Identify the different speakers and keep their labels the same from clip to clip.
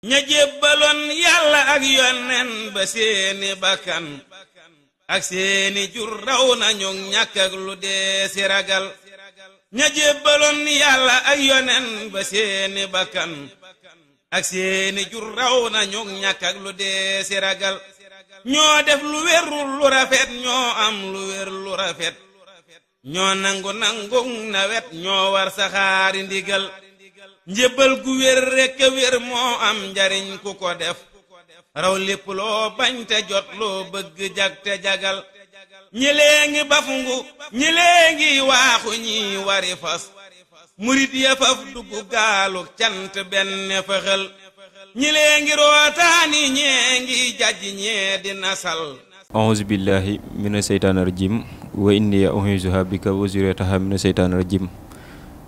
Speaker 1: ña jébbaloon yàlla ak yonen ba seeni bakkan ak seeni jur raw nañu ñàkk ak lu dee si ragal ña jébbaloon yàlla ak yonen ba seeni bakkan ak seeni jur raw nañu ñàkk ak lu dee si ragal ñoo def lu wérul lu rafet ñoo am lu wér lu rafet ñoo nangu nawet ñoo war saxaari ndigal njébbal gu wér rekk wér moo am njariñ ku ko def raw lépp loo bañ te jot loo bëgg jag te jagal ñi léegi bafungu ñi léegi waaxu ñi wari fas murit ya faf dugg gaalu cant benn fëxal ñi léegi rootaani ñee ngi jajj ñee di nasal
Speaker 2: a'uuzu billahi mina seytaani rajim wa inni u'iizuha bika wa zurriyataha mina seytaani rajim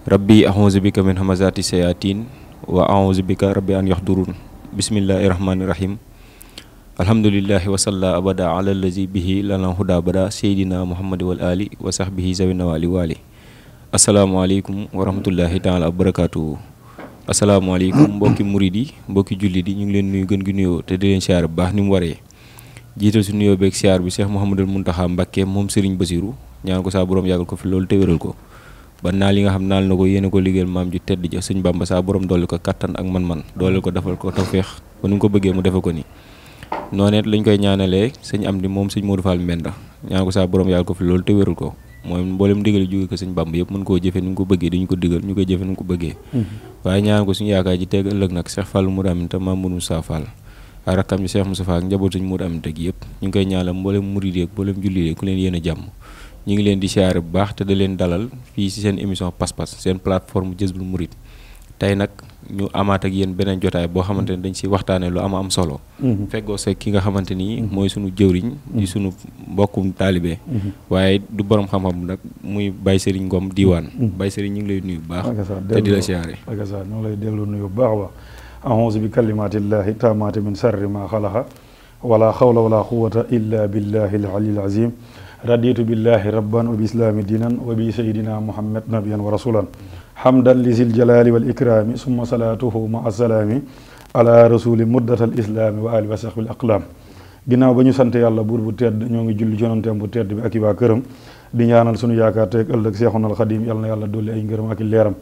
Speaker 2: rabbi a'uuzu bika min hamazaati sayaatiin wa a'uuzu bika rabbi an yahdurun bismillahi rahmaani rahim alhamdulillahi wa salla abada ala allazi bihi lana huda bada seydina muhammad wal ali wa sahbihi zawina wali wali asalaamaaleykum wa rahmatullahi taala wa barakaatu. asalaamaaleykum mbokki murid yi mbokki jullit yi ñu ngi leen nuyu gën gi nuyoo te di leen siyaar bu baax ni mu waree jiital su nuyoo beeg siyaar bi Cheikh Mouhamadul Mountakha Mbacké moom Serigne Bassirou ñaan ko saa borom yàggal ko fi loolu te wéral ko ba naal yi nga xam naal na ko yéene ko liggéeyal maam ji tedd ja sëñ Bamba saa borom dolli ko kattan ak man-man dooleel ko defal ko tawfeex ba nu mu ko bëggee mu defe ko ni nooneet lañ koy ñaanalee sëñ Amdi moom sëñ Modou Fall Mbenda ñaan ko saa borom yàggal ko fi loolu te wéral ko mooy mboolem digal jóge ko sëñ Bamba yëpp mën koo jëfe ni mu ko bëggee dañu ko digal ñu koy jëfe ni mu ko bëggee waaye ñaan ko suñu yaakaar ji teeg ëllëg nag Cheikh Fall Mouride Aminta Mame Moussa Fall ak rakkam ji Cheikh Moustapha ak njaboot sëñ Mouride Aminta gi yëpp ñu ngi koy ñaanal mboolem murid yi ak mboolem julli yi ku leen yéen a jàmm ñu ngi leen di siyaare bu baax te da leen dalal fii ci seen émission pas-pas seen plateforme Jazboul Mouride tey nag ñu amaat ak yéen beneen jotaay boo xamante ne dañ ci waxtaanee lu am solo feggoo sa ki nga xamante ni mooy sunu jëwriñ di sunu mbokkum taalibe waaye du borom xam-xam nag muy Baye Serigne Ngom diwaan Baye Serigne ñu ngi lay nuyu bu baax te di la siyaare
Speaker 3: ñu lay dellu nuyu bu baax wa a'uuzu bi kalimatillahi taamaati min sharri ma xalaqa wala xawla wala quwwata illa billahi al-aliyyil azim raditu billahi rabban wa bi islami diinan wa bi sayyidina muhammad nabiyan wa rasulan hamdan li zil jalali wal ikrami summa salatuhu ma assalaami ala rasuli muddatal islami wa ali wa sahbil aqlam ginnaaw ba ñu sant yàlla buur bu tedd ñoo ngi julli jonanteem bu tedd bi ak i waa këram di ñaanal sunu yaakaar teeg ëllëg seexunal xadim yàlla na yàlla dolli ay ngërëm ak i leeram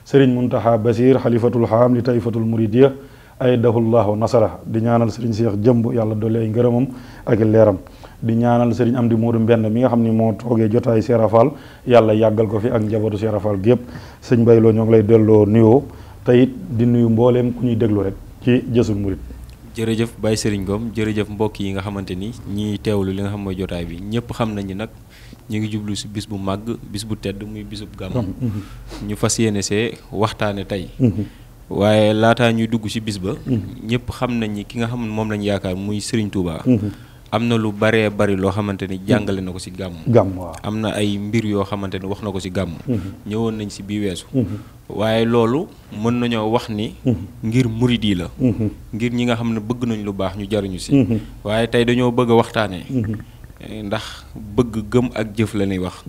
Speaker 3: sëriñ Muntaxa Basiir xalifatul xaam li tayfatul muridiyya aydahullahu nasara di ñaanal sëriñ Seex Jëmb yàlla dolli ay ngërëmam ak i leeram di ñaanal sëriñ Amdi Moodu Mbend mi nga xam ni moo toogee jotaay Seera Fall yàlla yàggal ko fi ak njabootu Seera Fall gépp sëñ Bayloo ñoo ngi lay delloo nuyoo te it di nuyu mbooleem ku ñuy déglu rek ci Jazboul Mouride.
Speaker 2: jërëjëf Baye Serigne Ngom jërëjëf mbokk yi nga xamante ni ñiy teewlu li nga xam mooy jotaay bi ñëpp xam nañu nag ñu ngi jublu si bis bu màgg bis bu tedd muy bisub Gamou ñu fas yéene see waxtaane tey waaye laataa ñuy dugg si bis ba ñëpp xam nañ ni ki nga xam moom lañ yaakaar muy Serigne Touba am na lu baree bari loo xamante ni jàngale na ko si Gamou
Speaker 3: waaw
Speaker 2: am na ay mbir yoo xamante ni wax na ko si Gamou ñëwoon nañ si bii weesu waaye loolu mën nañoo wax ni ngir murid yi la ngir ñi nga xam ne bëgg nañ lu baax ñu jariñu si waaye tey dañoo bëgg a waxtaanee ndax bëgg gëm ak jëf la ñuy wax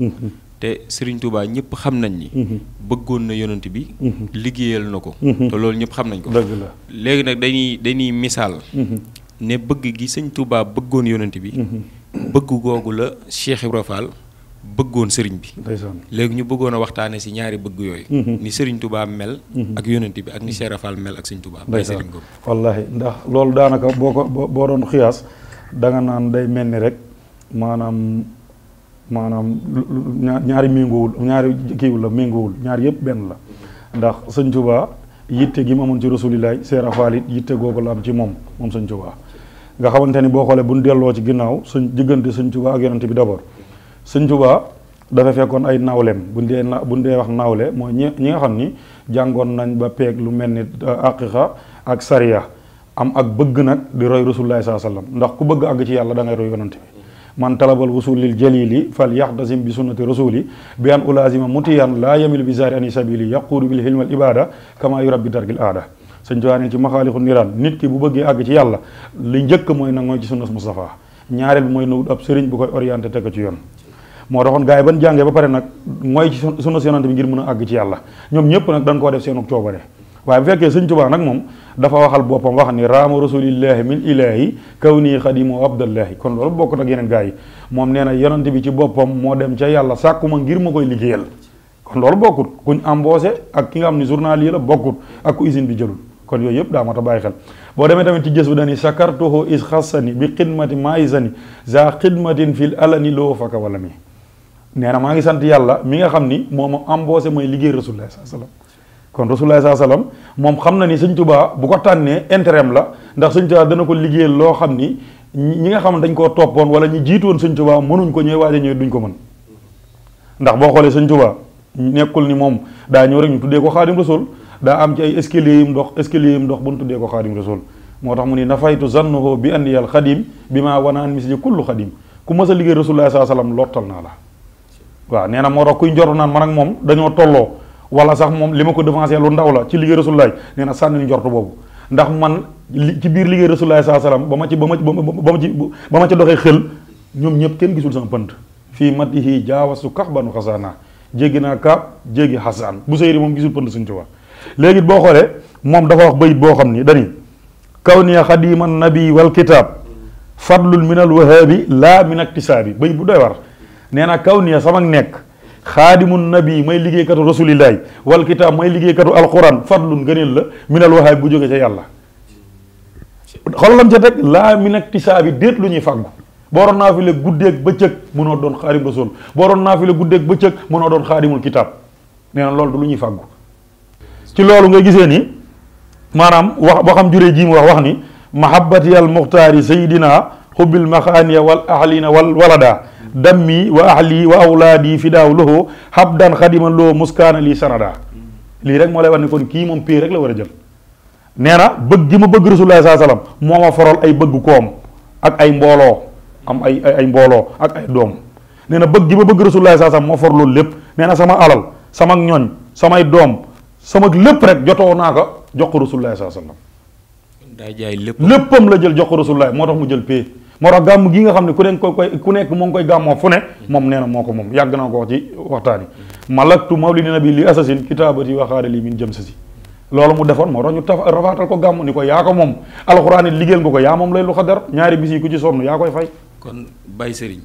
Speaker 2: te Serigne Touba ñëpp xam nañ ni bëggoon na yonent bi liggéeyal na ko te loolu ñëpp xam nañ ko
Speaker 3: dëgg la
Speaker 2: léegi nag dañuy misaal ne bëgg gi sëñ Touba bëggoon yonent bi bëgg googu la Cheikh Ibrahima Fall bëggoon sëriñ bi léegi ñu bëggoon a waxtaane si ñaari bëgg yooyu ni sëriñ Touba mel ak yonent bi ak ni Cheikh Ibrahima Fall mel ak sëñ Touba bay sëriñ Ngom
Speaker 3: wallahi ndax loolu daanaka boo doon xiyaas danga naan day mel ni rek maanaam ñaari méngoowul ñaari kiiwul la méngoowul ñaari yëpp benn la ndax sëñ Touba yitte gi mu amoon ci rasulillahi Cheikh Ibrahima Fall it yitte googu la am ci moom sëñ Touba nga xamante ni boo xoolee bu ñu delloo ci ginnaaw suñ diggante sëñ Touba ak yonent bi d'abord sëñ Touba dafa fekkoon ay nawleem bu ñu dee wax nawle mooy ñi nga xam ni jàngoon nañ ba peeg lu mel ni aqiqa ak sariya am ak bëgg nag di roy rasulullahi sallallahu alayhi wasallam ndax ku bëgg àgg ci yàlla da ngay roy yonent bi man talabal wusulil jalili fal yaxtasim bi sunnati rasuli bi an ulazima mutiyan laa yamil bi zari ani sabili yaquudu bil hilmal ibada kama yurabbi dargil aada sëñ Tuubaa ne ci maxaalixu niraan nit ki bu bëggee àgg ci yàlla li njëkk mooy nag mooy ci sunnas Mustafa ñaareel bi mooy na wut ab sëriñ bu koy orienté teg ko ci yoon moo taxoon gars yi ban jàngee ba pare nag mooy ci sunnas yonante bi ngir mën a àgg ci yàlla ñoom ñëpp nag dañ koo def seenu coobare waaye bu fekkee sëñ Tuubaa nag moom dafa waxal boppam wax ni raama rasulillahi min ilahi kaw nii xadimu abdallahi kon loolu bokk ak yeneen gaa yi moom nee na yonante bi ci boppam moo dem ca yàlla sàkkuma ngir ma koy liggéeyal kon loolu bokkut kuñ embauché ak ki nga xam ni journalier la bokkut ak ku usine bi jëlul kon yooyu yëpp daa mat a bàyyi xel boo demee tamit ci gës bu dani sakartuhu is xassani bi xidmati maisani za xidmatin fil alani loo faka wala mi nee na maa ngi sant yàlla mi nga xam ni moo ma embauché mooy liggéey rasulullah sallallahu alayhi wasallam kon rasulullah sallallahu alayhi wasallam moom xam na ni sëñ Tuubaa bu ko tànnee intérêt la ndax sëñ Tuubaa dana ko liggéeyal loo xam ni ñi nga xam ne dañ koo toppoon wala ñi jiitoon sëñ Tuubaa mënuñ ko ñooy waaj a ñëw duñ ko mën ndax boo xoolee sëñ Tuubaa nekkul ni moom daa ñëw rek ñu tuddee ko xaadim rasul daa am ci ay escalier yim dox bu ñu tuddee ko xaadim rasul moo tax mu ni nafaytu zannahu bi andi al xadim bi maa wanaan misli kullu xadim ku mës a liggéey rasulullah sallallahu alayhi wasallam lottal naa la waaw nee na moo tax kuy njort naan man ak moom dañoo tolloo wala sax moom li ma ko devancé lu ndaw la ci liggéey rasulullah nee na sànni njort boobu ndax man ci biir liggéey rasulullah sallallahu alayhi wasallam ba ma ci doxee xel ñoom ñëpp kenn gisul sama pënt fii matihi jaawasu kax banu xasaana jéggi naa kaab jéggi xasaan bu seyri moom gisul pënd Sëñ Tuubaa léegi boo xoolee moom dafa wax bayit boo xam ni dani kaw niya xadiman nabi wal kitaab fadlul min al wahaabi laa min iktisaabi bayit bu doy war nee na kaw niya sama nekk xaadimun nabi may liggéeykatu rasulillahi wal kitaab may liggéeykatu alquran fadlun gëneel la min al wahaabi bu jógee ca yàlla xolam ca teg laa min iktisaabi déet lu ñuy fàggu boo doon naa fi la guddeeg bëccëg mënoo doon xaadim rasul boo doon naa fi la guddeeg bëccëg mënoo doon xaadimul kitaab nee na loolu du lu ñuy fàggu ci loolu nga gisee ni maanaam wax xam juree ji mu wax ni mahabbati al muxtaari sayidina xubbil maxaaniya wal ahlina wal walada dammi wa ahli wa awlaadi fidaaw lahu habdan xadiman loo muskaana lii sanada lii rek moo lay wax ni kon kii moom pay rek la war a jël nee na bëgg gi ma bëgg rasulullah sallallahu alayhi wasallam moo ma forol ay bëgg koom ak ay mbooloo am ay mbooloo ak ay doom nee na bëgg gi ma bëgg rasulullah sallallahu alayhi wasallam moo for loolu lépp nee na sama alal sama ñoñ samay doom sama lépp rek jotoo naa ko jox ko rasulullah sallallahu alayhi wasallam
Speaker 2: daa jaay
Speaker 3: léppam la jël jox ko rasulullah moo tax mu jël pay moo tax gàmm gi nga xam ne ku nekk moo ngi koy gàmmoo fu ne moom nee na moo ko moom yàgg naa ko wax ci waxtaan yi malaktu mawlidi nabi li assasine kitaabati waxaare li min jëm sa si loolu mu defoon moo tax ñu rafaatal ko gàmm ni ko yaa ko moom alxuraan it liggéeyal nga ko yaa moom lay lu xadar ñaari bis yi ku ci sonn yaa koy fay
Speaker 2: kon Baye Serigne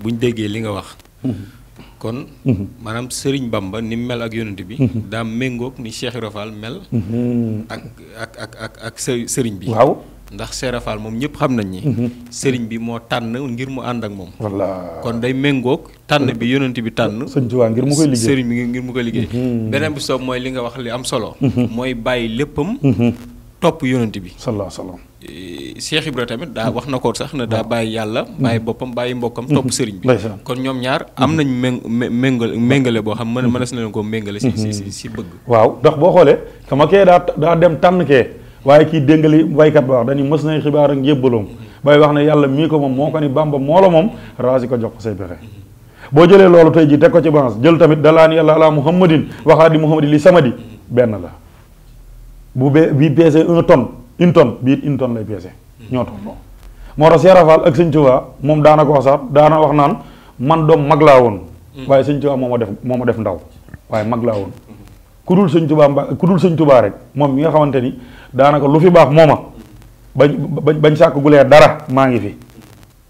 Speaker 2: buñ déggee li nga wax kon maanaam Serigne Bamba ni mel ak yonent bi daa méngoog ni Cheikh Ibrahima Fall mel ak Serigne bi
Speaker 3: waaw
Speaker 2: ndax Cheikh Ibrahima Fall moom ñëpp xam nañ ni Serigne bi moo tànn ngir mu ànd ak moom
Speaker 3: walla
Speaker 2: kon day méngoog tànn bi yonent bi tànn
Speaker 3: Sëñ Tuubaa ngir mu koy liggéey
Speaker 2: Serigne bi ngir mu koy liggéey beneen bi soob mooy li nga wax li am solo mooy bàyyi léppam topp yonent bi
Speaker 3: sallallahu alayhi wasallam
Speaker 2: Cheikh Ibra tamit daa wax na ko sax ne daa bàyyi yàlla bàyyi boppam bàyyi mbokkam topp sëriñ bi kon ñoom ñaar am nañ méngale boo xam mënees na leen ko méngale si bëgg
Speaker 3: waaw ndax boo xoolee sama kee daa dem tànn kee waaye kii déngali waykat ba wax dañuy mës nañ xibaar ak njébbaloom bay wax ne yàlla mii ko moom moo ko ni Bàmba moo la moom raasi ko jox ko say pexe boo jëlee loolu tey ji teg ko ci balance jël tamit dalaan yàlla ala muhammadin waxaadi muhammadin li samadi benn la bu bii peese une tonne bii une tonne lay peese ñoo tolloo moo tax Cheikh Rafal ak Sëñ Tuubaa moom daana ko wax sax daana wax naan man doom mag laa woon waaye Sëñ Tuubaa moo ma def ndaw waaye mag laa woon ku dul Sëñ Tuubaa rek moom mi nga xamante ni daanaka lu fi baax mooma bañ sàkk gulee dara maa ngi fi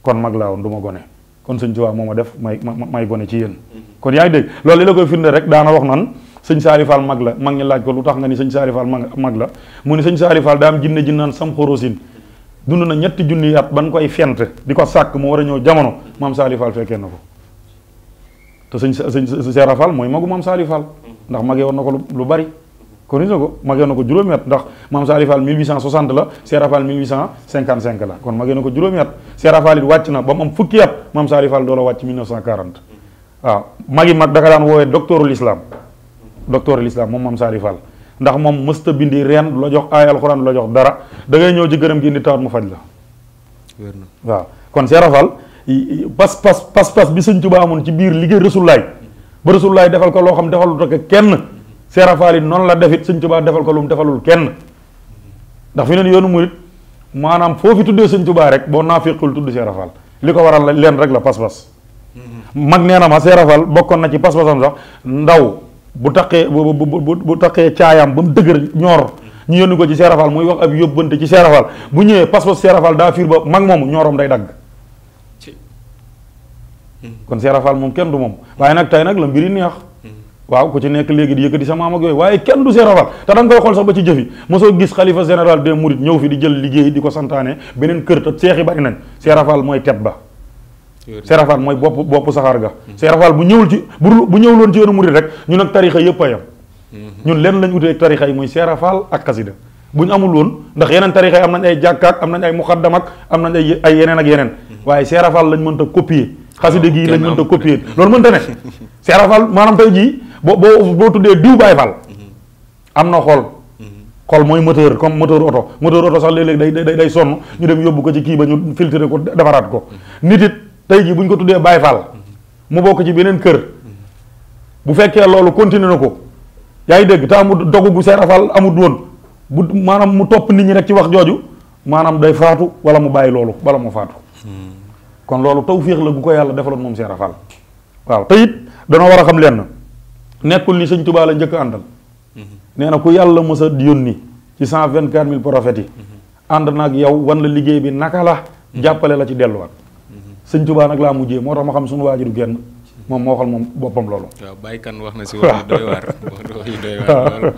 Speaker 3: kon mag laa woon du ma gone kon Sëñ Tuubaa moo ma def may gone ci yéen kon yaa ngi dégg loolu li la koy firnde rek daana wax naan sëñ Saari Fall mag la mag ñi laaj ko lu tax nga ni sëñ Saari Fall mag la mu ni sëñ Saari Fall daa am jinne jinnaan sam xorosin dund na 3 junni at ban koy fent di ko sàkk mu war a ñëw jamono maam Saari Fall fekkee na ko te sëñ Saari Fall mooy magu maam Saari Fall ndax magee woon na ko lu bari kon gis nga ko magee na ko juróomi at ndax maam Saari Fall 1860 la Saari Fall 1855 la kon magee na ko juróomi at Saari Fall it wàcc na ba mu am fukki at maam Saari Fall doo la wàcc 1940 waaw magi mag daka daan woowee docteurul islam moom maam Saari Fall ndax moom mësta bindi reen du la jox aay alxuraan du la jox dara da ngay ñëw ci gërëm gi indi tawat mu faj la waaw kon Saari Fall pas bi Sëñ Tuubaa amoon ci biir liggéey Rasulullaay ba Rasulullaay defal ko loo xam defal lu ko kenn Saari Fall yi noonu la defit Sëñ Tuubaa defal ko lu mu defalul kenn ndax fi neen yoonu murit maanaam foo fi tuddee Sëñ Tuubaa rek boo naafiqul tudd Saari Fall li ko waral leen rek la pas-pas mag nee na ma Saari Fall bokkoon na ci pas-pasam sax ndaw bu taqee bu taqee caayam ba mu dëgër ñor ñu yónni ko ci Cheikh Rafal muy wax ab yóbbante ci Cheikh Rafal bu ñëwee pas-pas Cheikh Rafal daa fiir ba mag moomu ñorom day dagg kon Cheikh Rafal moom kenn du moom waaye nag tey nag la mbiri neex waaw ku ci nekk léegi di yëkkati sa maam ak yooyu waaye kenn du Cheikh Rafal te da nga koy xool sax ba ci jëfi mosoo gis xalifa général des mourides ñëw fi di jël liggéey di ko santaane beneen kër te seex yi bari nañ Cheikh Rafal mooy tet ba Cheikh Rafal mooy bopp saxaar ga Cheikh Rafal bu ñëwul ci bu ñëwuloon ci yoonu murid rek ñun ak tarixa yëpp a yam ñun lenn lañ utee ak tarixa yi muy Cheikh Rafal ak xasida bu ñu amul woon ndax yeneen tarixa yi am nañ ay jàkkaak am nañ ay muxaddam ak am nañ ay yeneen ak yeneen waaye Cheikh Rafal lañ mënta copier xasida gii lañ mënta copier loolu mënta ne Cheikh Rafal maanaam tey jii boo tuddee diw Baay Fall am na xol mooy moteur comme moteur oto sax léeg-léeg day sonn ñu dem yóbbu ko ci kii ba ñu filtré ko defaraat ko nit it tey jii bu ñu ko tuddee Baay Fall mu bokk ci beneen kër bu fekkee loolu continué na ko yaa ngi dégg te amul dogu gu Cheikh Rafal amul woon bu maanaam mu topp nit ñi rek ci wax jooju maanaam day faatu wala mu bàyyi loolu bala mu faatu kon loolu tawfiix la gu ko yàlla defaloon moom Cheikh Rafal waaw te it danoo war a xam lenn nekkul ni sëñ Tuubaa la njëkk àndal nee na ku yàlla mës a yónni ci 124 000 prophètes yi ànd naag yow wan la liggéey bi naka la jàppale la ci delluwaat sëñ Tuubaa nag laa mujjee moo tax ma xam suñu waajuru genn moom moo waxal moom boppam loolu.
Speaker 2: waaw baykan wax na si wax yu doy waar wax yu doy waar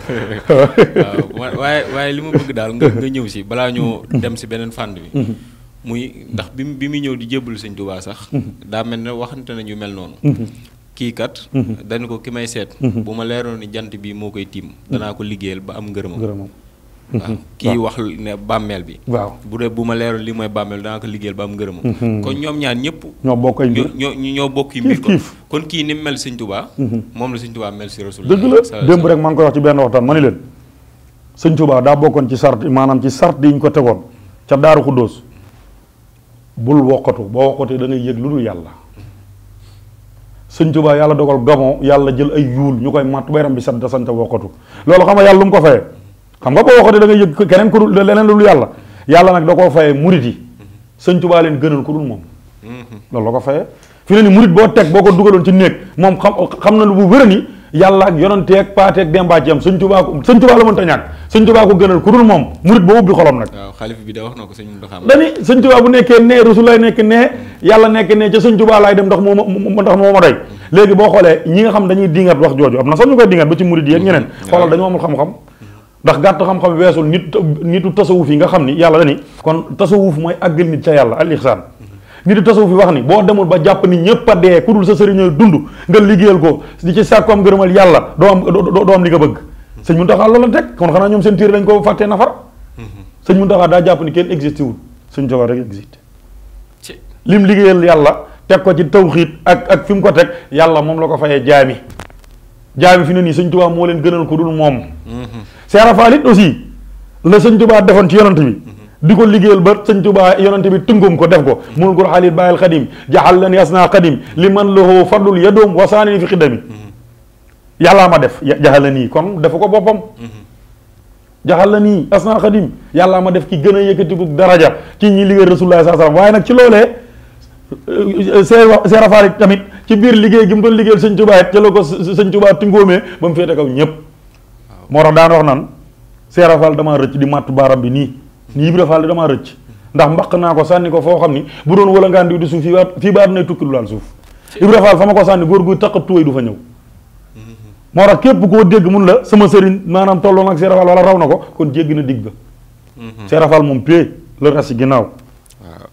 Speaker 2: waaw waaye li ma bëgg daal nga ñëw si balaa ñoo dem si beneen fànn bi muy ndax bi muy ñëw di jébbalu sëñ Tuubaa sax daa mel ne waxante nañu mel noonu kii kat dañu ko ki may seet bu ma leeroon ni jant bi moo koy tiim danaa ko liggéeyal ba am ngërëmam waaw kii wax ne bàmmeel bi
Speaker 3: waaw
Speaker 2: bu dee bu ma leeroon li mooy bàmmeel danaa ko liggéeyal ba am ngërëmam kon ñoom ñaar ñëpp
Speaker 3: ñoo bokk ay mbir
Speaker 2: ñoo bokk mbir kon kii ni mu mel sëñ Tuubaa moom la sëñ Tuubaa mel si Rasul
Speaker 3: dëgg la démb rek maa ngi koy wax ci benn waxtaan ma ni leen sëñ Tuubaa daa bokkoon ci sart maanaam ci sart yi ñu ko tegoon ca Daaru Xuddoos bul wokkatu boo wokkatee da ngay yëg lu dul yàlla sëñ Tuubaa yàlla dogal Gamou yàlla jël ay yuul ñu koy matt bayram bi sant sant wokkatu loolu xam nga yàlla lu mu ko fayee xam nga boo wokkatee da ngay yëg keneen ku dul leneen lu dul yàlla nag da koo fayee murit yi sëñ Tuubaa leen gënal ku dul moom loolu la ko fayee fi ne ni murit boo teg boo ko dugaloon ci néeg moom xam na lu bu wéra ni yàlla ak yonanteeg paateeg dembaa ci am sëñ Tuubaa la mënta ñàkk sëñ Tuubaa ko gënal ku dul moom murit boo ubbi xolam nag
Speaker 2: waaw xalif bi da wax na ko sëñ Muntaxa
Speaker 3: dani sëñ Tuubaa bu nekkee nee Rasulullah nekk nee yàlla nekk nee ca sëñ Tuubaa laay dem ndax moo ma doy léegi boo xoolee ñi nga xam dañuy dingat wax jooju am na sax ñu koy dingat ba ci murit yi ak ñeneen xoolal dañoo amul xam-xam ndax gàtt xam-xam weesul nitu tasawuf yi nga xam ni yàlla dani kon tasawuf mooy àggal nit ca yàlla al ihsaan nitu tasawuf yi wax ni boo demul ba jàpp ni ñëpp a dee ku dul sa sëriñ dund nga liggéeyal ko di ci sàkku am gërëmal yàlla doo am li nga bëgg sëñ Muntaxa loolu la teg kon xanaa ñoom seen téere dañ ko fàttee nafar sëñ Muntaxa daa jàpp ni kenn existé wul sëñ Tuubaa rek existé lim liggéeyal yàlla teg ko ci tawxiid ak fi mu ko teg yàlla moom la ko fayee jaami fi ne nii sëñ Tuubaa moo leen gënal ko dul moom Cheikh Rafal it aussi la sëñ Tuubaa defoon ci yonant bi di ko liggéeyal ba sëñ Tuubaa yonante bi tëngoom ko def ko mul gur xaalit bàyyil xadim jaxal la ni asna xadim li man lahu fadlul yadoom wasaani fi xidami yàllaa ma def jaxal la nii kon defu ko boppam jaxal la nii asna xadim yàllaa ma def ki gën a yëkkatiku daraja ci ñi liggéey rasulullah sallallahu alayhi wasallam waaye nag ci loolee Cheikh Rafal tamit ci biir liggéey gi mu doon liggéeyal sëñ Tuubaa it ca la ko sëñ Tuubaa tëngoomee ba mu féete kaw ñëpp moo tax daan wax naan Cheikh Rafal damaa rëcc di màtt baaram bi nii Ibra Fall damaa rëcc ndax mbaq naa ko sànni ko foo xam ni bu doon wala ngaan di suuf fii ba dinay tukki lu laal suuf Ibra Fall fa ma ko sànni góor guy taqat tuwéy du fa ñëw moo tax képp koo dégg mun la sama sëriñ maanaam tolloon ak Cheikh Rafal wala raw na ko kon jéggi na digg ba Cheikh Rafal moom pee la ras ci ginnaaw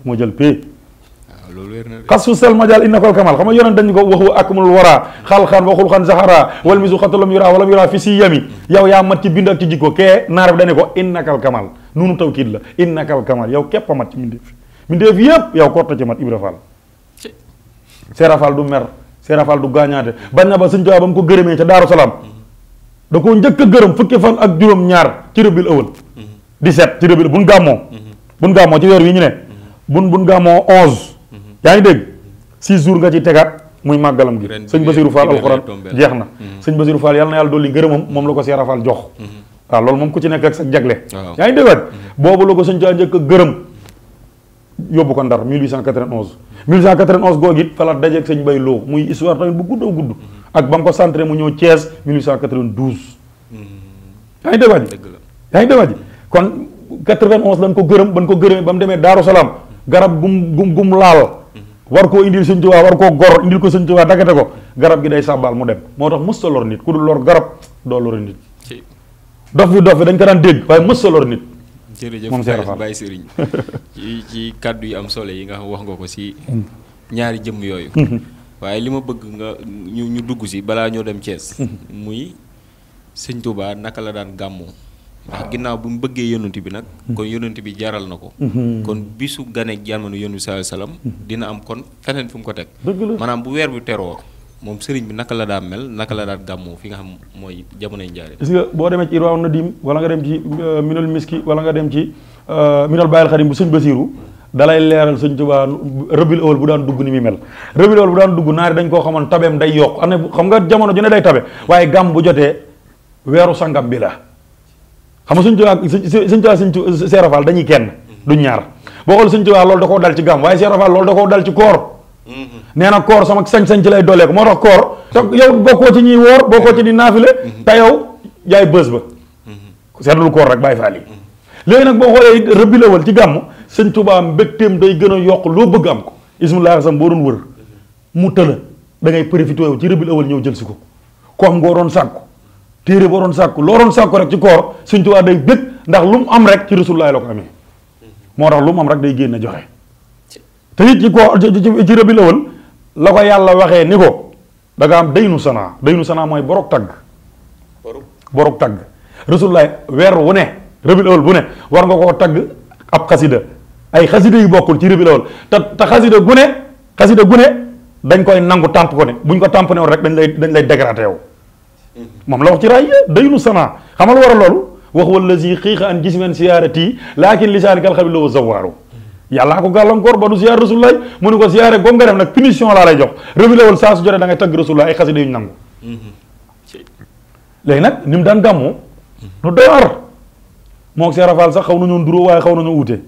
Speaker 3: moo jël pee xas fu sel majal innakal kamal xam nga yonent dañu ko waxu akmalul wara xalxan waxul xan zaxara wal misu xatalam yura walam yura fi si yami yow yaa mat ci bind ak ci jikko kee naar bi dañu ko innakal kamal nunu tawkiid la innakal kamal yow képp a mat ci mindeef yépp yow korta ci mat Ibra Fall Cheikh Rafal du mer Cheikh Rafal du gaañaate bañ na ba sëñ Tuubaa ba mu ko gërëmee ca Daaru Salaam da koo njëkk a gërëm fukki fan ak juróom ñaar ci rëbil ëwal 17 ci rëbil buñ gàmmoo ci weer wi ñu ne buñ gàmmoo 11 yaa ngi dégg 6 jours nga ci tegaat muy màggalam gi sëñ Basiru Fall alxuraan jeex na sëñ Basiru Fall yàlla na yàlla dolli ngërëmam moom la ko Cheikh Rafal jox waaw loolu moom ku ci nekk ak sa jagle yaa ngi dégg waat boobu la ko sëñ Tuubaa njëkk a gërëm yóbbu ko Ndar 1891 googu it fa la dajeeg sëñ Bay Loo muy histoire tamit bu gudd ak ba mu ko centré mu ñëw Thiès 1892. yaa ngi dégg waa ji yaa ngi dégg waa ji kon 91 lañ ko gërëm ban ko gërëmee ba mu demee Daaru Salaam garab gum laal war koo indil Sëñ Tuubaa war koo gor indil ko Sëñ Tuubaa daggate ko garab gi day sàbbaal mu dem moo tax mës ta lor nit ku dul lor garab doo lor nit dof bi dañ ko daan dégg waaye mës ta lor nit.
Speaker 2: jërëjëf
Speaker 3: moom Cheikh Fall
Speaker 2: Baye Serigne ci kàddu yi am solo yi nga wax nga ko si ñaari jëmm yooyu waaye li ma bëgg nga ñu dugg si balaa ñoo dem Thiès muy Sëñ Tuubaa naka la daan gàmmoo ndax ginnaaw bu mu bëggee yonent bi nag kon yonent bi jaral na ko kon bisu gane jamono yonent bi sallallahu alayhi wasallam dina am kon feneen fu mu ko teg maanaam bu weer bi teroo moom sëriñ bi naka la daan mel naka la daan gàmmoo fi nga xam mooy jamonoy njaare gis
Speaker 3: nga boo demee ci Irwaa Nadim wala nga dem ci Minal Miski wala nga dem ci Minal Baayil Xadim bu sëñ Basiiru dalay leeral Sëñ Tuubaa Rabiul Awwal bu daan dugg ni muy mel Rabiul Awwal bu daan dugg naari dañ koo xamoon tabeem day yokk am na xam nga jamono ju ne day tabe waaye gàmm bu jotee weeru sangam bi la xam nga Sëñ Tuubaa Sëñ Cheikh Fall dañuy kenn du ñaar boo xool Sëñ Tuubaa loolu da koo dal ci gàmm waaye Cheikh Fall loolu da koo dal ci koor nee na koor sama sañ-sañ ci lay doolee ko moo tax koor te yow bokkoo ci ñuy woor bokkoo ci di naafile te yow yaay bës ba seetlul koor rek bàyyi faal yi léegi nag boo xoolee Rabiul Awwal ci gàmm Sëñ Tuubaa mbégteem day gën a yokk loo bëgg am ko ismullahi sam boo doon wër mu tëla da ngay profité yow ci Rabiul Awwal ñëw jël si ko am ngoo doon sàkku téere boo doon sàkku loo doon sàkku rek ci koor Sëñ Tuubaa day bég ndax lu mu am rek ci Rasulullaah la ko amee moo tax lu mu am rek day génn joxe te it ci koor ci Rabiul Awwal la ko yàlla waxee ni ko da nga am daynu sanaa mooy borog tagg Rasulullaah weer wu ne Rabiul Awwal bu ne war nga koo tagg ab xasida ay xasida yu bokkul ci Rabiul Awwal te xasida gune dañ koy nangu tàmp ko ne buñ ko tàmp ne woon rek dañ lay dégradé yow moom la wax ci raay daynu sanaa xamal war a loolu wax wallazi xiixa an jismen siyaarati laakin lisaani kal xabi lawo zawaaru yàllaa ko gàllankoor ba du siyaar Rasulullaah mu ni ko siyaare goom nga def nag punition laa lay jox Rabiul Awwal saa su jotee da ngay tagg Rasulullaah ay xasida yuñ nangu léegi nag ni mu daan gàmmoo lu doy war moo Cheikh Fall sax xaw nañoo nduroo waaye xaw nañoo ute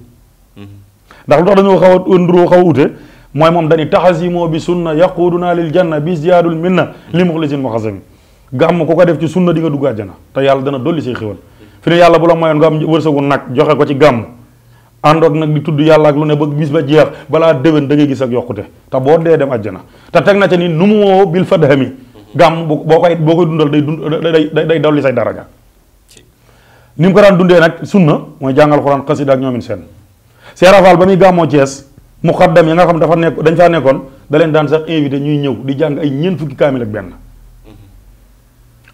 Speaker 3: ndax lu tax dañoo xaw a nduroo xaw a ute mooy moom dañuy taxasimoo bi sunna yaquduna lil janna bi ziyaadul minna li muxlisin muxasami gàmm ku ko def ci sunna di nga dugg àjjana te yàlla dana dolli say xéwal fi ne yàlla bu la mayoon nga am wërsëgu nag joxe ko ci gàmm àndoog nag di tudd yàlla ak lu ne ba bis ba jeex balaa déwén da ngay gis ak yokkute te boo dee dem àjjana te teg na ca ni nu mu woo bil fadhami gàmm boo koy dundal day dolli say daraja ni mu ko daan dundee nag sunna mooy jàngal xuraan xasida ak ñoomin seen Cheikh Fall ba muy gàmmoo Thiès muqaddam yi nga xam dañ faa nekkoon da leen daan sax invité ñuy ñëw di jàng ay ñeent fukki kaamil ak benn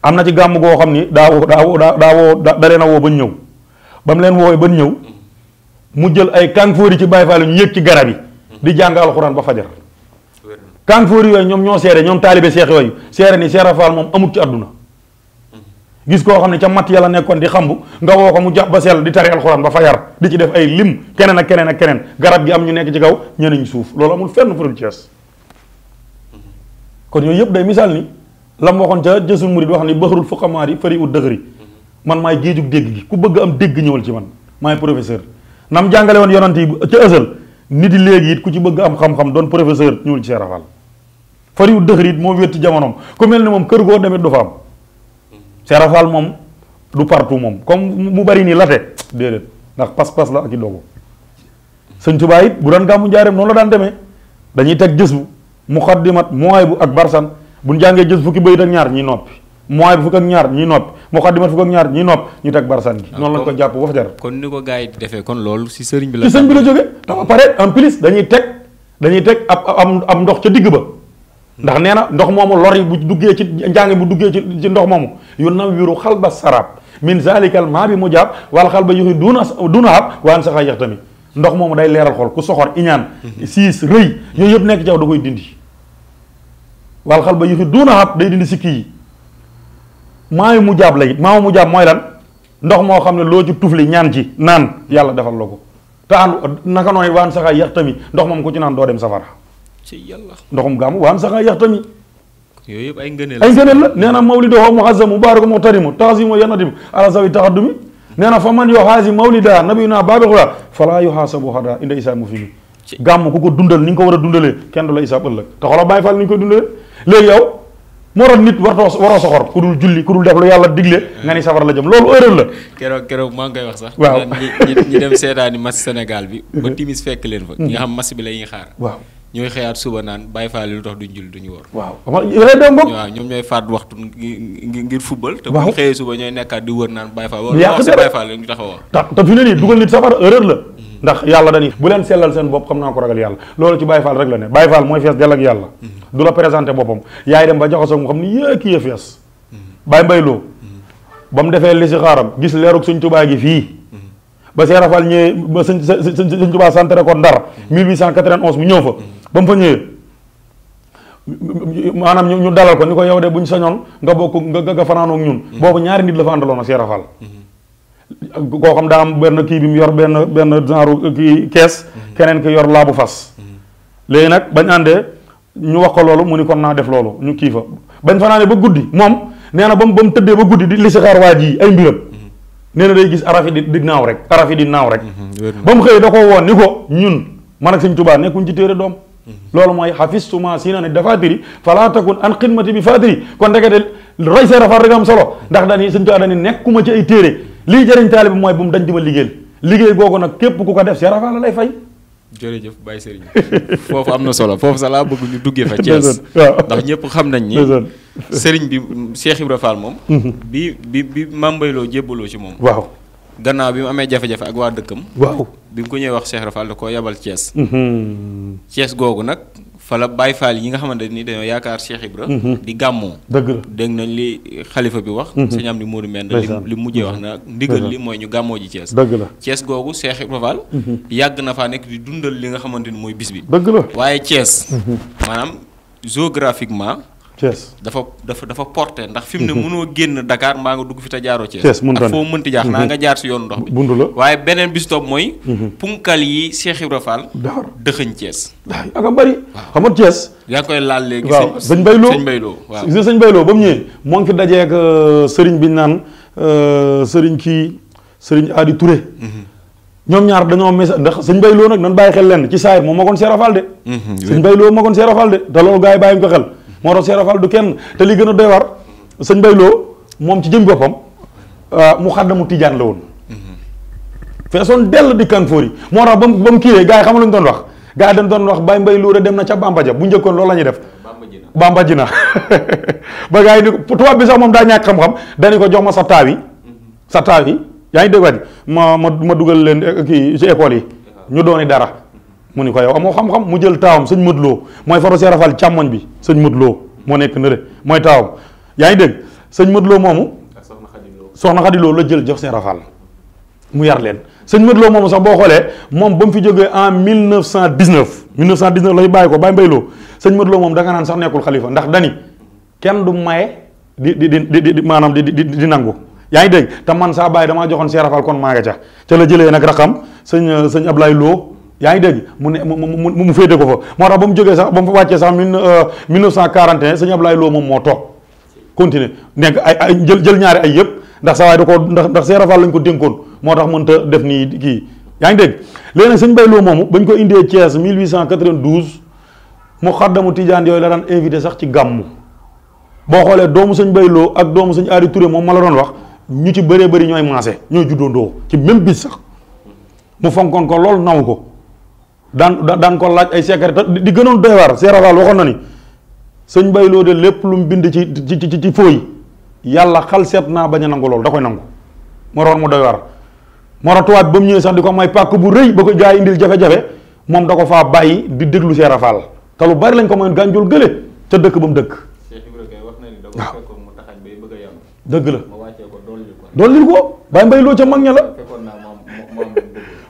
Speaker 3: am na ci gàmm goo xam ni da leen a woo ba ñëw ba mu leen woowee ba ñëw mu jël ay kànfoori ci Baay Faal ñu yëg ci garab yi di jàng alxuraan ba fajar kànfoori yooyu ñoom ñoo seere ñoom taalibe Cheikh yooyu seere ni Cheikh Fall moom amut ci àdduna gis koo xam ne ca matt yàlla nekkoon di xambu nga woo ko mu jàpp ba sell di tari alxuraan ba fajar di ci def ay lim keneen ak keneen ak keneen garab gi am ñu nekk ci kaw ñeneen ñu suuf loolu amul fenn fu dul Thiès kon yooyu yëpp day misaal ni la mu waxoon ca Jazboul Mouride wax ni baxarul fuqamaar yi fari ut dëxëri man maay géejug dégg gi ku bëgg am dégg ñëwal ci man maay professeur nam jàngale woon yonant yi ca ësal nit yi léegi it ku ci bëgg am xam-xam doon professeur ñëwul ci Cheikh Fall fari ut dëxëri it moo wét ci jamonoom ku mel ni moom kër goo demit du fa am Cheikh Fall moom du partout moom comme mu bari nii late déedéet ndax pas-pas la ak i dogu Sëñ Tuubaa it bu daan gàmmu njaareem noonu la daan demee dañuy teg jës bu muqaddimat mooy bu ak barsan buñ jàngee jës fukki bayit ak ñaar ñiy noppi mooy bu fukk ak ñaar ñiy noppi muqaddimat fukk ak ñaar ñiy noppi ñu teg barsan gi noonu lañ ko jàpp ba fa jar
Speaker 2: kon ni ko gars yi defee kon loolu si sëriñ bi la
Speaker 3: ci sëñ bi la jóge dafa pare en plus dañuy teg ab ndox ca digg ba ndax nee na ndox moomu lor yi bu duggee ci njàng bu duggee ci ndox moomu yu nawiru xalba sarab min zalikal maa bi mu jaab wala xalba yuxi duna hab waan saxa yax tamit ndox moomu day leeral xol ku soxor iñaan siis rëy yooyu yëpp nekk ci yow da koy dindi wala xalba yuxi duna hab day dindi sikki yi maayu mu jaab la it maamu mu jaab mooy lan ndox moo xam ne loo ci tufli ñaan ci naan yàlla defal la ko te ànd naka nooy waan saxa yax tamit ndox moom ku ci naan doo dem safara
Speaker 2: ci yàlla
Speaker 3: ndoxum gàmmu waan saxa yax tamit
Speaker 2: yooyu yëpp ay ngëneel
Speaker 3: la nee na mawlido muhazzam mubarak muhtarimu taasimu yanadimu ala sawi taxaddumi nee na fa man yoxaasi mawlida nabiyuna baabi xuda fala yoxaasabu xada inda isaa mu fi mi gàmm ku ko dundal ni nga ko war a dundalee kenn du la isaab ëllëg te xoolal Baay Faal ni ñu koy dundalee léegi yow moo tax nit waroo soxor ku dul julli ku dul def lu yàlla digle nga ni safara la jëm loolu erreur la.
Speaker 2: keroog maa ngi koy wax sax.
Speaker 3: waaw
Speaker 2: ñi dem seetaani match Sénégal bi. ba timis fekk leen fa. ñi nga xam match bi la ñuy xaar.
Speaker 3: waaw
Speaker 2: ñooy xëyaat suba naan Baye Fall lu tax duñ julli duñu woor.
Speaker 3: waaw
Speaker 2: ñoom ñooy faat waxtu ngir football. te bu ñu xëyee suba ñooy nekkaat di wër naan Baye Fall. wax si Baye Fall ñu tax a woor.
Speaker 3: te fi ne nii dugal nit safara erreur la. ndax yàlla dañuy bu leen sellal seen bopp xam naa ko ragal yàlla loolu ci Baye Fall rek la ne Baye Fall mooy fees dell ak yàlla. du la présenté boppam yaay dem ba jaxasoo mu xam ni yee kii ya fees. Baye Mbayloo ba mu defee li si xaaram gis leerug Sëñ Tuubaa gi fii ba Seera Fall ñëwee ba Sëñ Tuubaa santere ko Ndar 1891 mu ñëw fa ba mu fa ñëwee maanaam ñu dalal ko ni ko yow de buñ sañoon nga bokk nga fanaanoog ñun boobu ñaari nit la fa àndaloon a Seera Fall koo xam daa am benn kii bi mu yor benn genre kii kees keneen ki yor laabu fas léegi nag bañ àndee ñu wax ko loolu mu ni kon naa def loolu ñu kii fa bañ fanaanee ba guddi moom nee na ba mu tëddee ba guddi di li si xaar waa ji ay mbiram nee na day gis araf yi di naaw rek araf yi di naaw rek ba mu xëyee da ko woon ni ko ñun man ak Sëñ Tuubaa nekkuñ ci téere doom loolu mooy xafistuma si na ne dafaatiri fala takun an xidmati bi faatiri kon ndekete roy Seera Fall rek am solo ndax dani Sëñ Tuubaa dani nekkuma ci ay téere lii jëriñ taalibe bi mooy bu mu dañ di ma liggéey googu nag képp ku ko def Seera Fall la lay fay.
Speaker 2: jërëjëf Baye Serigne foofu am na solo foofu sax laa bëgg ñu duggee fa Thiès ndax ñëpp xam nañ ni Serigne bi Cheikh Ibrahima Fall moom bi Mame Mbaye Lo jébbaloo ci moom
Speaker 3: waaw
Speaker 2: gannaaw bi mu amee jafe-jafe ak waa dëkkam
Speaker 3: waaw bi
Speaker 2: mu ko ñëwee wax Cheikh Ibrahima Fall da koo yabal Thiès Thiès googu nag fa la Baye Fall yi nga xamante ni dañoo yaakaar Cheikh Ibra di gàmmoo
Speaker 3: dëgg la
Speaker 2: dégg nañ li xalifa bi wax sëñ am ni Modou Mende li mujjee wax na ndigal li mooy ñu gàmmoo ji Thiès
Speaker 3: dëgg la
Speaker 2: Thiès googu Cheikh Ibra Fall yàgg na faa nekk di dundal li nga xamante ni mooy bis bi
Speaker 3: dëgg la
Speaker 2: waaye Thiès maanaam géographiquement
Speaker 3: Thiès
Speaker 2: dafa porté ndax fi mu ne mënoo génn Dakar mbaa nga dugg fi te jaaroo Thiès
Speaker 3: ak
Speaker 2: foo mënti jaax naa nga jaar si yoonu ndox bi
Speaker 3: buntu la
Speaker 2: waaye beneen bis topp mooy punkal yi Cheikh Ibra Fall dëxëñ Thiès
Speaker 3: ak a bëri xam nga Thiès
Speaker 2: yaa ngi koy laal léegi
Speaker 3: waaw sëñ Mbayloo
Speaker 2: waaw
Speaker 3: gis nga sëñ Mbayloo ba mu ñëwee moo ngi fi dajeek sëriñ bi ñu naan sëriñ Adi Touré ñoom ñaar dañoo ndax sëñ Mbayloo nag nan bàyyi xel lenn ci saayir moom magoon Seera Fall de sëñ Mbayloo magoon Seera Fall de te loolu gars yi bàyyi ko xel moo tax Seera Fall du kenn te li gën a doy war sëñ Mbayloo moom ci jëm boppam mu xaddamu tijaan la woon feesoon dell di kanfoor yi moo tax ba mu kiiwee gars yi xam lu ñu doon wax gars yi dañ doon wax Baye Mbayloo de dem na ca Bamba ja bu njëkkoon loolu la ñuy def Bamba ji na ba gars yi ni ko tubaab bi sax moom daa ñàkk xam-xam dañu ko jox ma sa taaw yi yaa ngi dégg waat ma dugal leen kii ci école yi ñu dooni dara mu ni ko yow amoo xam-xam mu jël taawam sëñ Modou Lo mooy faro Seera Fall càmmoñ bi sëñ Modou Lo moo nekk nële mooy taawam yaa ngi dégg sëñ Modou Lo moomu soxna Xadi Lo la jël jox Seera Fall mu yar leen sëñ Modou Lo moomu sax boo xoolee moom ba mu fi jógee en 1919 la fi bàyyi ko Baye Mbaye Lo sëñ Modou Lo moom da nga naan sax nekkul xalifa ndax dani kenn du maye di maanaam di nangu yaa ngi dégg te man saa bàyyi damaa joxoon Seera Fall kon maa nga ca la jëlee nag raxam sëñ Ablaye Lo yaa ngi dégg mu ne mu féete ko fa moo tax ba mu jógee sax ba mu fa wàccee sax 1941 sëñ Ablaye Lo moom moo toog continuer nekk ay jël ñaari ay yëpp ndax saa waay da ko ndax Seera Fall lañ ko dénkoon moo tax mënta def nii kii yaa ngi dégg léegi nag sëñ Mbaye Lo moomu bañ ko indee Thiès 1892 mu xaddamu tijaan yooyu la daan invité sax ci gàmmu boo xoolee doomu sëñ Mbaye Lo ak doomu sëñ Adi Touré moom ma la doon wax ñu ci bëree bëri ñooy maase ñooy juddoondoo ci même bis sax mu fonkoon ko loolu naw ko daan ko laaj ay secret di gënoon doy waar Seera Fall waxoon na ni sëñ Mbaye Lo de lépp lu mu bind ci fooy yàlla xal seet naa bañ a nangu loolu da koy nangu moo tax mu doy waar moo tax tubaab ba mu ñëwee sax di ko may pàkk bu rëy ba ko gaa yi indil jafe-jafe moom da ko faa bàyyi di déglu Seera Fall te lu bari lañ ko mayoon gànjul gële ca dëkk ba mu dëkk waaw dëgg la dollil ko Baye Mbaye Lo ca mag ña la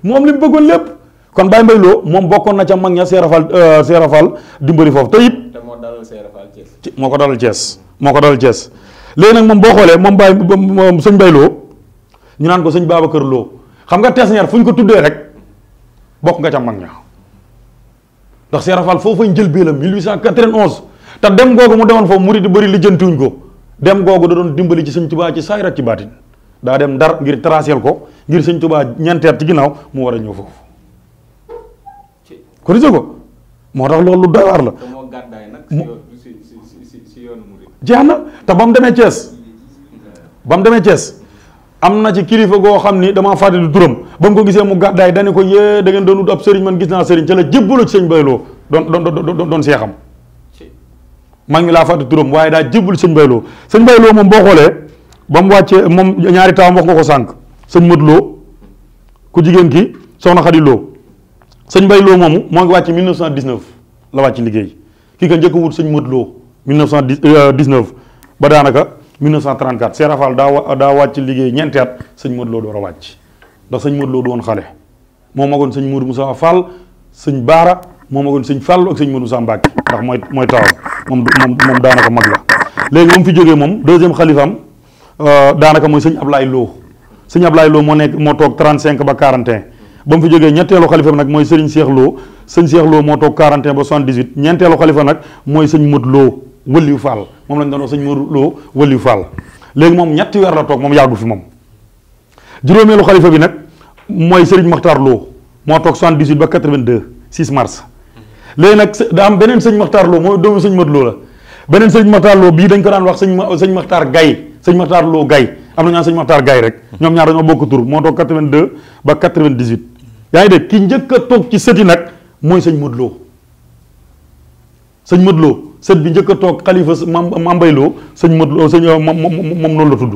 Speaker 3: moom li mu bëggoon lépp kon Baye Mbaye Lo moom bokkoon na ca mag ña Seera Fall dimbali foofu te it moo ko dalal Thiès léegi nag moom boo xoolee moom sëñ Mbaye Lo ñu naan ko sëñ Babacar Lo xam nga Tesnière fu ñu ko tuddee rek bokk nga ca mag ña ndax Seera Fall foofu fañ jël bii la 1891 te dem googu mu demoon foofu murid di bëri lijjantiwuñ ko dem googu da doon dimbali ci sëñ Tuubaa ci saayir ak ci baatin daa dem Ndar ngir traceel ko ngir sëñ Tuubaa ñeenteet ci ginnaaw mu war a ñëw foofu ko rise ko moo tax loolu lu doy waar la jeex na te ba mu demee Thiès am na ci kilifa goo xam ni damaa fàttali turam ba mu ko gisee mu gàddaay dane ko yée da ngeen doon wut ab sëriñ man gis naa sëriñ ca la jébbaloo ci sëñ Bayloo doon seexam maa ngi laa fàttali turam waaye daa jébbalu sëñ Bayloo moom boo xoolee ba mu wàccee moom ñaari taawam wax nga ko sànq sëñ Modou Lo ku jigéen ki soxna Khady Lo sëñ Bayloo moomu moo ngi wàcc 1919 la wàcc liggéey kii ka njëkk wut sëñ Modou Lo 1919 ba daanaka 1934 Cheikh Rafal daa wàcc liggéey ñeenti at sëñ Modou Lo door a wàcc ndax sëñ Modou Lo du woon xale moo magoon sëñ Modou Moussa Fall sëñ Baara moo magoon sëñ Fall ak sëñ Modou Moussa Mbacke ndax mooy taawam moom daanaka mag la léegi moom fi jógee moom deuxième xalifaam daanaka mooy sëñ Ablaye Lo sëñ Ablaye Lo moo toog 35 ba 41 ba mu fi jógee ñetteelu xalifa nag mooy sëriñ Cheikh Lo sëñ Cheikh Lo moo toog 41 ba 78 ñeenteelu xalifa nag mooy sëñ Modou Lo Wëliyu Fall moom lañ doon wax sëñ Modou Lo Wëliyu Fall léegi moom ñetti weer la toog moom yàggu fi moom juróomeelu xalifa bi nag mooy sëriñ Makhtar Lo moo toog 78 ba 82 6 mars léegi nag daa am beneen sëñ Makhtar Lo mooy doomu sëñ Modou Lo la beneen sëñ Makhtar Lo bii dañ ko daan wax sëñ Makhtar Gaye sëñ Makhtar Lo Gaye am na ñaan sëñ Makhtar Gaye rek ñoom ñaar dañoo bokk tur moo toog 82 ba 98 yaa ngi dégg ki njëkk a toog ci sëti nag mooy sëñ Modou Lo sëñ Modou Lo sët bi njëkk a toog xalifa Mame Mbaye Lo sëñ Modou Lo moom noonu la tudd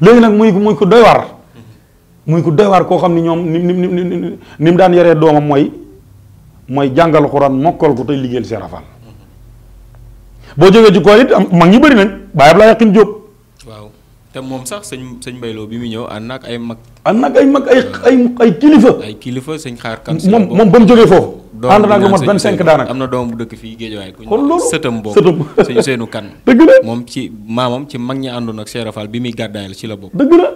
Speaker 3: léegi nag muy ko doy waar koo xam ni ñoom ni mu daan yaree doomam mooy jàngal xuraan mokkal ko tey liggéeyal Cheikh Rafal boo jógee ci kool it mag ñi bëri nañ Baye Ablaye Yaqin Diop
Speaker 2: waaw te moom sax sëñ Mbaye Lo bi mu ñëw ànd ak ay mag ay kilifa sëñ xaar kan
Speaker 3: moom ba mu jógee foofu ànd naag lu mat 25 daanaka
Speaker 2: am na doom bu dëkk fii Géejawaay ku
Speaker 3: kon loolu
Speaker 2: sëtam boobu sëñ Seenu Kan
Speaker 3: dëgg la
Speaker 2: moom ci maamam ci mag ñi àndoon ak Cheikh Rafal bi muy gàddaay la ci la bokk
Speaker 3: dëgg la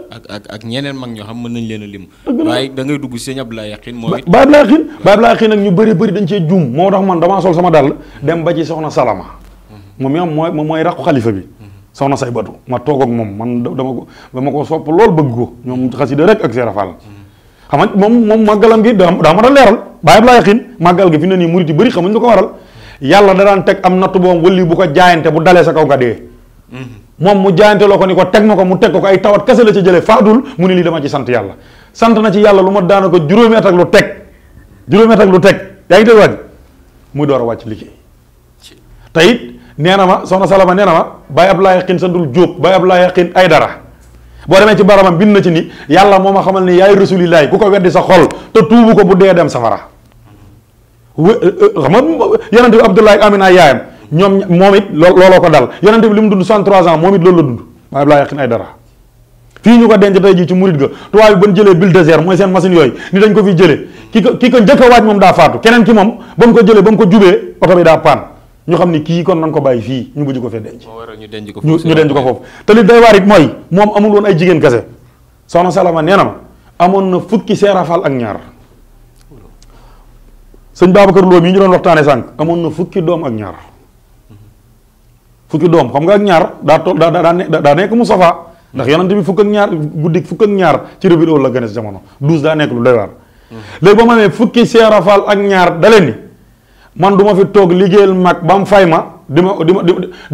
Speaker 2: ak ñeneen mag ñoo xam mën nañ leen a lim waaye da ngay dugg si sëñ Abdoulaye Yaqin mooy
Speaker 3: Baye Ablaye Yaqin nag ñu bëri dañ cee juum moo tax man damaa sol sama dàll dem ba ci soxna Salama moom mi am mooy raqu xalifa bi soxna say batu ma toog ak moom man dama ko sopp lool bëgg ko ñoom xasida rek ak Cheikh Rafal xam nga moom màggalam gi daa mat a leeral Baye Ablaye Yaqin màggal gi fi ne nii murit yi bëri xamuñ lu ko waral yàlla da daan teg am natt boobu wëli bu ko jaayante bu dalee sa kaw nga dee moom mu jaayante loo ko ni ko teg ma ko mu teg ko ay tawat kese la ci jëlee faadul mu ne lii dama ci sant yàlla sant na ci yàlla lu ma daana ko juróomi at ak lu teg yaa ngi dégg waaj muy door a wàcc liggéey te it nee na ma soxna Salama nee na ma Baye Ablaye Yaqin santul Jóob Baye Ablaye Yaqin ay dara boo demee ci baramam bind na ci ni yàlla moo ma xamal ni yaay rasulillahi ku ko weddi sa xol te tuubu ko bu dee dem safara xam nga yonente bi Abdoulaye Amina yaayam moom it looloo ko dal yonente bi li mu dund 63 ans moom it loolu la dund Baye Ablaye Yaqin ay dara fii ñu ko denc tey jii ci murit ga tubaab bi ban jëlee bulldozer mooy seen machine yooyu ni dañ ko fi jëlee ki ko njëkk a waaj moom daa faatu keneen ki moom ba mu ko jëlee ba mu ko jubee oto bi daa paan ñu xam ni kii kon nan ko bàyyi fii ñu bëgg ko fee denc ñu denc ko foofu te li day waar it mooy moom amul woon ay jigéen kese soxna Salama nee na ma amoon na fukki Cheikh Rafal ak ñaar sëñ Babacar Lo mii ñu doon waxtaane sànq amoon na fukki doom ak ñaar fukki doom xam nga ak ñaar daa nekk Moustapha ndax yonante bi fukk ak ñaar guddi fukk ak ñaar ci Rabiul Awwal la gën a si jamono 12 daa nekk lu doy waar léegi ba ma amee fukki Cheikh Rafal ak ñaar da leen ni man du ma fi toog liggéeyal mag ba mu fay ma di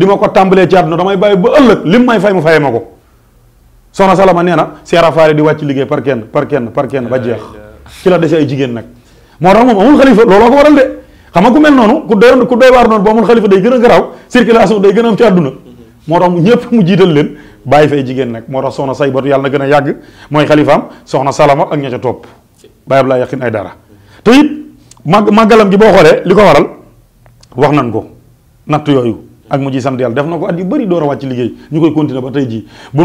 Speaker 3: ma ko tàmbalee ci àdduna damay bàyyi ba ëllëg lim may fay mu fayee ma ko soxna Salama nee na Cheikh Rafal di wàcc liggéey par kenn ba jeex ci la dese ay jigéen nag moo tax moom amul xalifa looloo ko waral de xam nga ku mel noonu ku doy waar noonu boo amul xalifa day gën a garaaw circulation day gën a am ci àdduna moo tax ñëpp mu jiital leen bàyyi fay jigéen nag moo tax soxna say batu yàlla na gën a yàgg mooy xalifaam soxna Salama ak ña ca topp Baye Ablaye Yaqin ay dara te it màggalam gi boo xoolee li ko waral wax nañ ko natt yooyu ak mu ji sant yàlla def na ko at yu bëri door a wàcc liggéey ñu koy continuer ba tey jii bu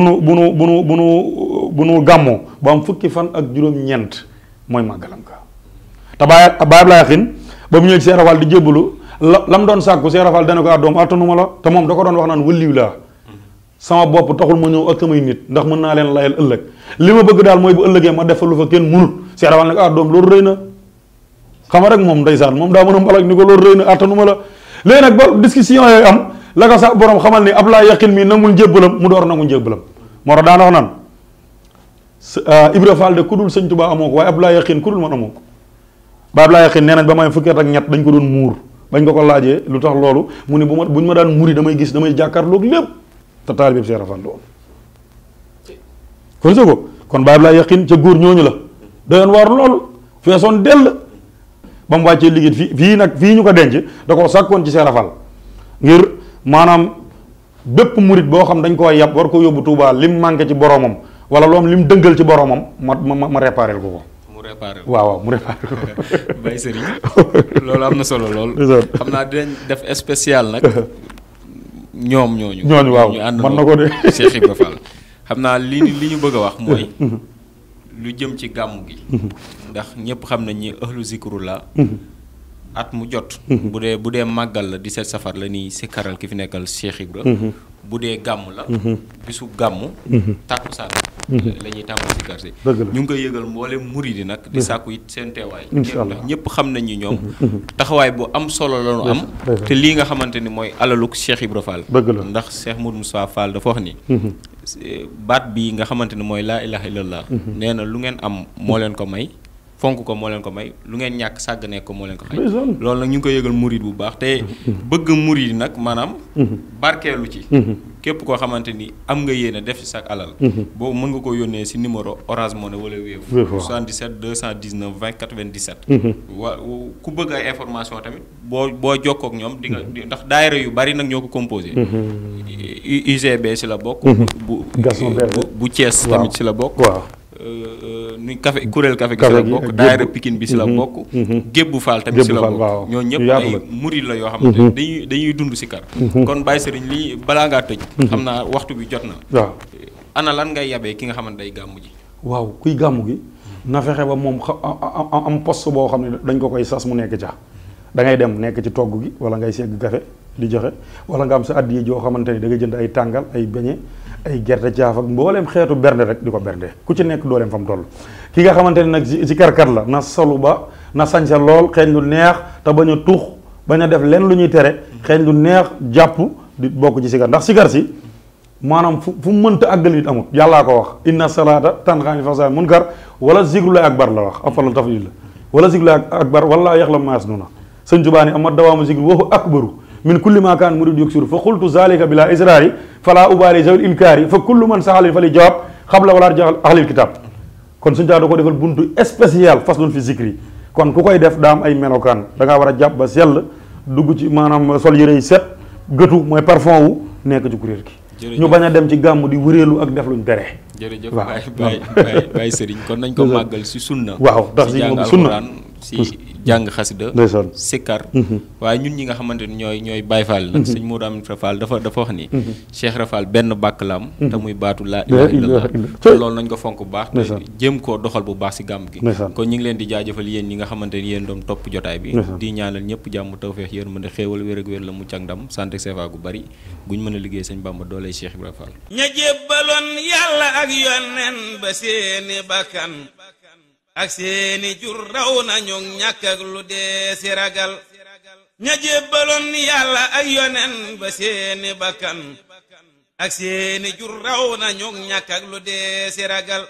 Speaker 3: nu gàmmoo ba am fukki fan ak juróom-ñeent mooy màggalam ka te Baye Ablaye Yaqin ba mu ñëwee ci Cheikh Rafal di jébbalu lam doon sàkku Cheikh Rafal dana ko doom attanuma la te moom da ko doon wax naan wëlliw laa sama bopp taxul ma ñëw ak samay nit ndax mën naa leen layal ëllëg li ma bëgg daal mooy bu ëllëgee ma def fa lu fa kenn munut Cheikh Rafal ne ko doom loolu rëy na xam nga rek moom ndeysaan moom daa mën a mbalak ni ko loolu rëy na attanuma la léegi nag ba discussion yooyu am la ko sax borom xamal ni Ablaye Yaqin mii nangul njébbalam mu door nangu njébbalam moo tax daana wax naan Ibra Fall de ku dul sëñ Tuubaa amoo ko waaye Ablaye Yaqin ku dul man amoo ko ba Ablaye Yaqin nee nañ ba may fukki at ak ñett dañ ko doon muur bañ ko laajee lu tax loolu mu ni buñ ma daan muuri damay gis damay jàkkaarloog lépp te taalibe Cheikh Rafal la woon kon ko kon Baye Ablaye Yaqin ca góor ñooñu la doyoon waar lool feesoon dell ba mu wàccee liggéey fii nag fii ñu ko denc da koo sàkkoon ci Cheikh Rafal ngir maanaam bépp murit boo xam dañ koo yab war ko yóbbu Touba lim manqué ci boromam wala loom lim dëngal ci boromam ma réparé ko
Speaker 2: mu réparé ko
Speaker 3: waaw mu réparé ko
Speaker 2: Baye Serigne loolu am na solo lool xam naa dinañ def spécial nag ñoom ñooñu
Speaker 3: waaw
Speaker 2: ñu ànd
Speaker 3: mën na ko de
Speaker 2: Cheikh Ibrahima Fall xam naa li ñu bëgg a wax mooy lu jëm ci gàmmu gi ndax ñëpp xam nañ ni ahlu zikru la at mu jot bu dee màggal la 17 safar la nii sikkaral ki fi nekkal Cheikh Ibra bu dee gàmm la bisu gàmm tàkkusaan la ñuy tàmbali sikkar si ñu ngi koy yëgal mboolem muridi nag di sàkku it seen teewaay ndax ñëpp xam nañ ni ñoom taxawaay bu am solo la ñu am te lii nga xamante ni mooy alaluk Cheikh Ibra Fall ndax Cheikh Modou Moussa Fall dafa wax ni baat bi nga xamante ni mooy laa ilaha illallah nee na lu ngeen am moo leen ko may fonk ko moo leen ko may lu ngeen ñàkk sàggane ko moo leen ko may loolu nag ñu ngi koy yëgal murid bu baax te bëgg murid nag maanaam barkeelu ci képp koo xamante ni am nga yéene def ci sa alal boobu mën nga ko yónnee si numéro Orange Money wala Wave 77 219 20 97 ku bëgg ay information tamit boo jokkoo ak ñoom di nga ndax daayira yu bari nag ñoo ko composé UGB si la bokk bu Thiès tamit si la bokk ni café kuréel café gi si la bokk daayira Pikine bi si la bokk Gébbu Fall tamit si la bokk ñoo ñëpp ay murid la yoo xamante ne dañuy dund si kar kon Baye Serigne lii balaa ngaa tëj xam naa waxtu bi jot na waaw ana lan ngay yabee ki nga xamante day gàmmu ji
Speaker 3: waaw kuy gàmmu gi na fexe ba moom am poste boo xam ne dañ ko koy sas mu nekk ca da ngay dem nekk ci togg gi wala ngay segg café di joxe wala nga am sa addiya joo xamante ni da ngay jënd ay tàngal ay beñe ay gerte caaf ak mbooleem xeetu bernde rek di ko bernde ku ci nekk dooleem fa mu toll ki nga xamante ni nag ci karkat la na solu ba na sañse lool xeeñ lu neex te bañ a tux bañ a def lenn lu ñuy tere xeeñ lu neex jàpp di bokk ci sikar ndax sikar si maanaam fu mënta àggal nit amut yàllaa ko wax inna salaata tanhaa anil fahshaa'i wal munkar wala zikrullaahi akbar la wax afalal tafdil la wala zikrullaahi akbar wala yaxlamu maa yasnuuna sëñ Tuubaa ni ama dawaamu zikri wa huwa akbaru min kulli ma kaan murid yuksiru fa qultu zalika bila israari fala ubaali zawil inkaari fa kullu man saxalin fa li jawab xabla wala jaxal ahlil kitab kon suñu taa da ko defal buntu spécial faslun fi zikri kon ku koy def daa am ay melokaan da ngaa war a jàpp ba sell dugg ci maanaam sol yëre yi set gëtu mooy parfum wu nekk ci kuréel gi ñu bañ a dem ci gàmm di wëreelu ak def luñ tere
Speaker 2: jërëjëf Baye Serigne kon nañ ko màggal si sunna
Speaker 3: waaw ndax si moom sunna
Speaker 2: si jàng xasida sikkar waaye ñun ñi nga xamante ni ñooy Baye Fall nag sëñ Modou Amin Fall dafa wax ni Cheikh Rafal benn bàkk la am te muy baatu laa ilaaha illallaah te loolu nañ ko fonk bu baax te jéem koo doxal bu baax si gàmm gi kon ñu ngi leen di jaajëfal yéen ñi nga xamante ni yéen doon topp jotaay bi di ñaanal ñëpp jàmm tawfeex yéen mën a xéewal wér ak wér la mucc ak ndam sant ak seefa gu bari guñ mën a liggéey sëñ Bamba dooley Cheikh Ibrahima Fall
Speaker 1: ña jébbaloon yàlla ak yonen ba seeni bakkan ak seeni jur raw nañu ñàkk ak lu dee si ragal ña jébbaloon yàlla ak yonen ba seeni bakkan ak seeni jur raw nañu ñàkk ak lu dee si ragal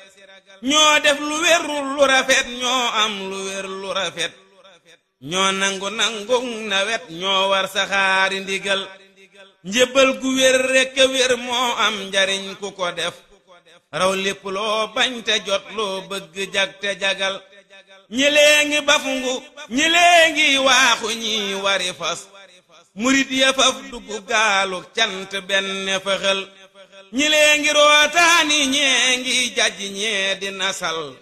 Speaker 1: ñoo def lu wérul lu rafet ñoo am lu wér lu rafet ñoo nangu nawet ñoo war saxaari ndigal njébbal gu wér rekk wér moo am njariñ ku ko def raw lépp loo bañ te jot loo bëgg jag te jagal ñi léegi bafungu ñi léegi waaxu ñi wari fas murit ya faf dugg gaalu cant benn fëxal ñi léegi rootaani ñee ngi jajj ñee di nasal